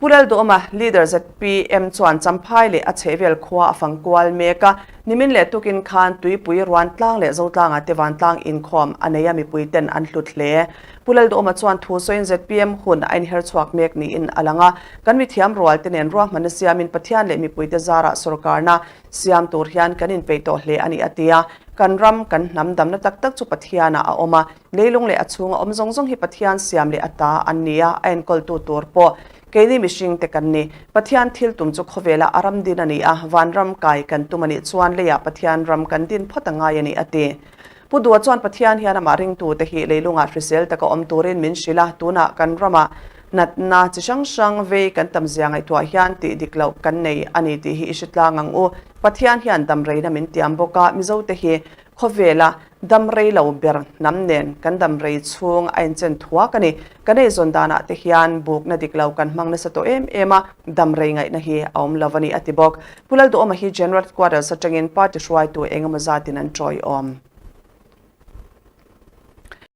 Pu Lalduhawma, Leader zpm chuan Champhai leh a chhehvel khua a fang kual mek a, nimin leh tukin khan Tuipui Ruantlang leh Zotlangah te vantlang inkhawm a nei a mipui ten an hlut hle. Pu Lalduhawma chuan thu sawiin zpm hun a inher chhuak mek niin a lang a, kan mithiam rual te nen ruahmanna siamin Pathian leh mipuite zarah sawrkarna siam tur hian kan inpeih tawh hle a ni a ti a, kan ram, kan hnam damna tak tak chu Pathianah a awm a, Leilung leh a chhunga awm zawng zawng hi Pathian siam leh a ta an ni a, a enkawltu tur pawh keini mihringte kan ni. Pathian thil tum chu khawvela a ram din a ni a, vanram kai kan tum a nih chuan leiah Pathian ram kan din phawt a ngai a ni, a ti. Pu Dua chuan Pathian hian amah ringtute hi leilungah hrisel taka awm turin min hrilh a, tunah kan ramah natna chi hrang hrang vei kan tam zia ngaihtuah hian tih dik loh kan nei a ni tih hi i hre tlang ang u. Pathian hian damreina min tiam bawk a, Mizote hi Khawvela dam rei lo ber hnam nen kan dam rei chhung a inchen thuak a ni. Kan eizawn danah te hian bukna dik lo kan hmang nasa tawh em em a, dam rei ngaihna hi a awm lo a ni, a ti bawk. Pu Lalduhawma hi General Headquarters atangin party hruaitu engemaw zatin an tawiawm.